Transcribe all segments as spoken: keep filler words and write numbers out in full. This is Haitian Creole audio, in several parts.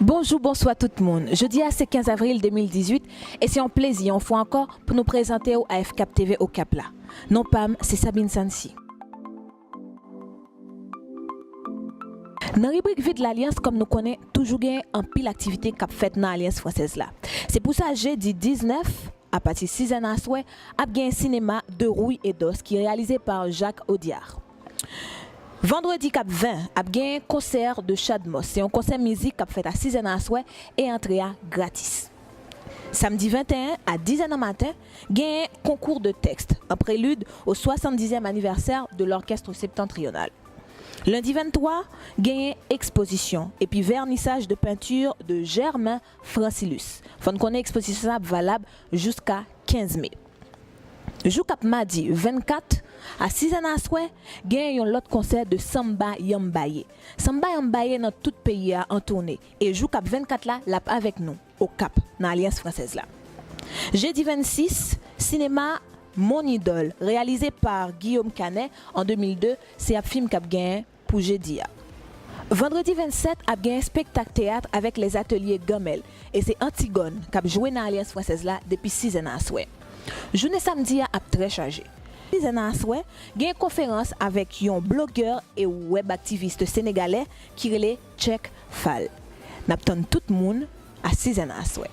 Bonjou, bonswa tout moun. Jodi a se kenz avril de mil dizuit e se yon plezi yon fwa ankò pou nou prezante w A F K P T V Okap la. Non pa m se Sabine Sansi. Nan ribrik Viv Lalyans, kòm nou konnen, toujou gen anpil aktivite k ap fèt nan Alyans Fransèz la. Se pou sa, jedi diznèf, apati sizè nan aswè, ap gen sinema De Rouille et d'Os ki reyalize pa Jacques Audiard. Vandredi k ap ven, ap gen konsè de Chadmos. Se yon konsè mizik k ap fèt a sizè nan aswè e antre a gratis. Samdi venteyen a dizè nan maten, genyen konkou de tèks, an prelid o swasanndizyèm anivèsè de l'Orchestre Septentrional. Lendi venntwa, genyen ekspozisyon epi vènisaj de penti de Germain Francilus. Fò n konnen ekspozisyon sa ap valab jiska kenz me. Jou k ap madi vennkat a sizè nan aswè, genyen yon lòt konsè de Samba Yambaye. Samba Yambaye nan tout peyi a an toune, e jou k ap vennkat la, l ap avèk nou, Okap, nan Alyans Fransèz la. Jedi vennsis, sinema Mon Idole, reyalize pa Guillaume Canet an de mil de, se ap fim k ap genyen pou jedi a. Vandredi vennsèt ap gen espektak teyat avèk Les Ateliers Ganmèl, e se Antigòn k ap jwe nan Alyans Fransèz la depi sizè nan aswè. Jounen samdi a ap trè chaje. Sizè nan aswè, gen konferans avèk yon blogè e wèb aktivis senegalè ki rele Cheikh Fall. N ap tann tout moun a sizè nan aswè.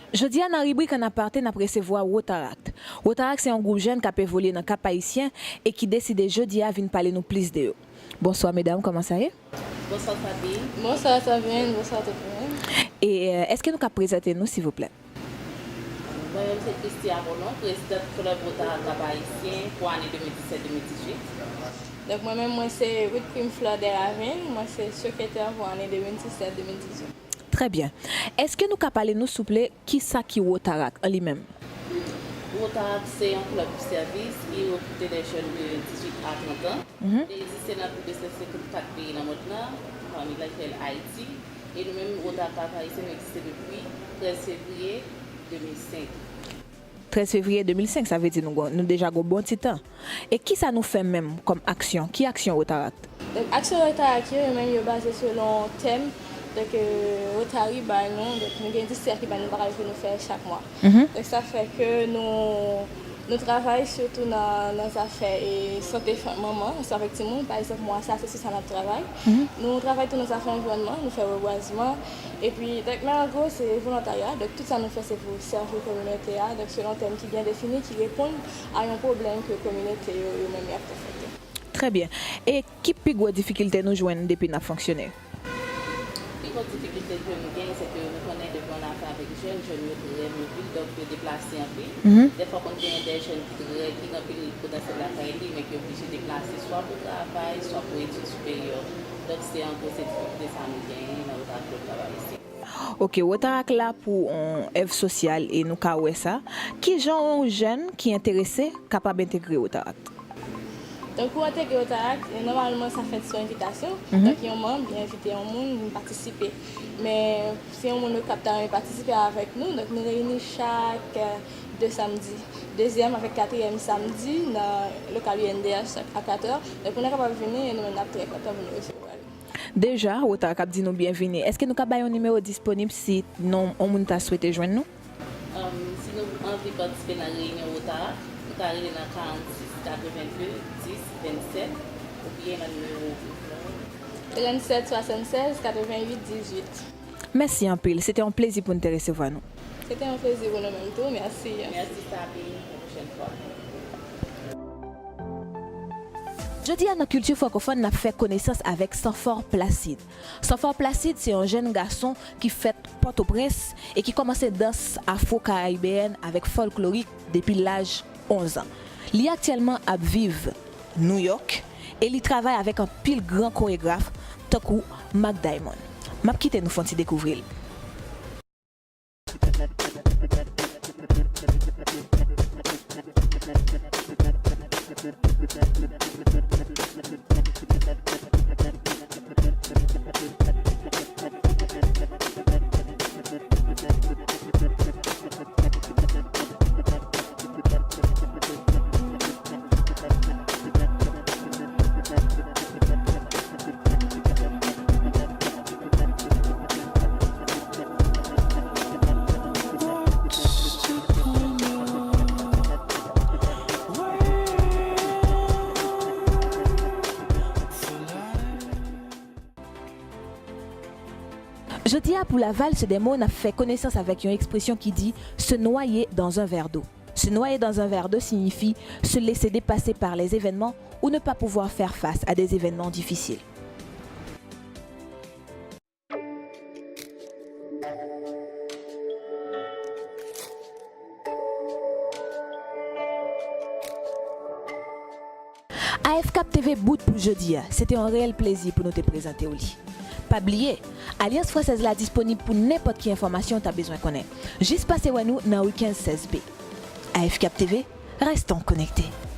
Jodi a, nan ribrik An Aparte, n ap resevwa Rotaract. Rotaract se yon gwoup jèn k ap evolye nan Kap Ayisyen e ki deside jodi a vin pale nou plis de yo. Bonswa medam, kòman sa ye? Bonswa Fabi. Bonswa Sabine, bonswa tout moun. E, euh, èske nou ka prezante nou, silvouplè? Mwen menm se Christie Apollon, prezidant klèb Rotaract Kap Ayisyen pou ane de mil disèt de mil dizuit. Donk mwen menm, mwen se Ruth Queen Fleur Desravines, mwen se sekretè pou ane de mil disèt de mil dizuit. Trè byen. Èske nou ka pale nou, souple, kisa ki Rotaract an li menm? Rotaract se yon klèb sèvis ki rekrite de jèn de dizuit a trant an. Mhm. Li egziste nan plis de san senkannkat peyi nan mond lan, pami lakel Ayiti. E nou menm, Rotaract Kap Ayisyen, nou egziste depi trèz fevriye de mil senk. Trèz fevriye de mil senk, sa vle di nou gon, nou deja gon bon ti tan. E kisa nou fè menm kòm aksyon? Ki aksyon Rotaract? Donk, aksyon Rotaract yo, yo menm yo baze selon tèm. Donk, euh, Rotary bay nou, donk, nou gen dis tèm ki bay nou, bagay ke nou fè chak mwa. Mhm. Donk, sa fè ke nou, nou travay sitou nan, nan zafè, e, sante fanm, manman, ansanm avèk timoun. Pa egzanp, mwa sa, se sou sa n ap travay. Mhm. Nou travay tou nan zafè anviwònman, nou fè rebwazman. Epi, donk, men an gwo, se volontarya. Donk, tout sa nou fè, se pou sèvi kominote a. Donk, selon tèm ki byen defini, ki reponn a yon pwoblèm ke kominote yo, yo menm y ap konfwonte. Trè byen. E ki pi gwo difikilte nou jwenn depi n ap fonksyone? Pi gwo difikilte ke nou genyen, se ke nou konnen depi yon afè avèk jèn, jèn yo trè mobil, donk yo deplase anpil. Mhm. Dèfwa konn genyen de jèn ki trè, ki gen anpil potansyèl lakay li, men ki oblije deplase swa pou travay, swa pou etid siperyè. Donk se an gwo se difikilte sa nou genyen nan Rotaract Kap Ayisyen. Ok, Rotaract la pou yon èv sosyal e nou ka wè sa. Kijan yon jèn ki enterese kapab entegre Rotaract? Donk, pou entegre Rotaract, nòmalman, sa fèt sou envitasyon. Mhm. Donk, yon manm, li envite yon moun vin patisipe. Men, se yon moun k ap ta renmen patisipe avèk nou. Donk, nou reyini chak, euh, de samdi. Dezyèm avèk katriyèm samdi nan lokal U N D H a katòzè. Donk, moun nan kapab vini e nou menm, n ap trè kontan pou nou resevwa li. Deja, Rotaract ap di nou byenvini. Èske nou ka bay yon nimewo disponib si non, yon moun ta swete jwenn nou? Um, si nou anvi patisipe nan reyinyon Rotaract, nou ka rele nan karannsis katrevenndez dis vennsèt oubyen nan nimewo tranntsèt swasannsèz katrevennuit dizuit. Mèsi anpil. Se te yon plezi pou n te resevwa nou. Se te yon plezi pou nou menm tou. Mèsi. Mèsi, Sabi. Yon pwochèn fwa. Jodi a nan Kilti Frankofòn, n ap fè konesans avèk Sanfò Placide. Sanfò Placide se yon jèn gason ki fèt Pòtoprens e ki kòmanse dans afwo-karayibeyèn avèk fòlklorik depi laj onz an. Li aktyèlman ap viv Nouyòk e li travay avèk anpil gran koregraf tankou Mack Diamond. M ap kite nou fè yon ti dekouvri l. Jodi a, pou La Valse des Mots, n ap fè konesans avèk yon ekspresyon ki di se noyer dans un verre d'eau. Se noyer dans un verre d'eau siyifi se lese depase par les événements ou ne pas pouvoir faire face à des événements difficiles. A F K P T V bout pou jodi a. Se te yon reyèl plezi pou nou te prezante w li. Pa bliye, Alyans Fransèz la disponib pou nenpòt ki enfòmasyon w ta bezwen konnen. Jis pase wè nou nan Weekend sèz B. A F K P T V, restons connectés.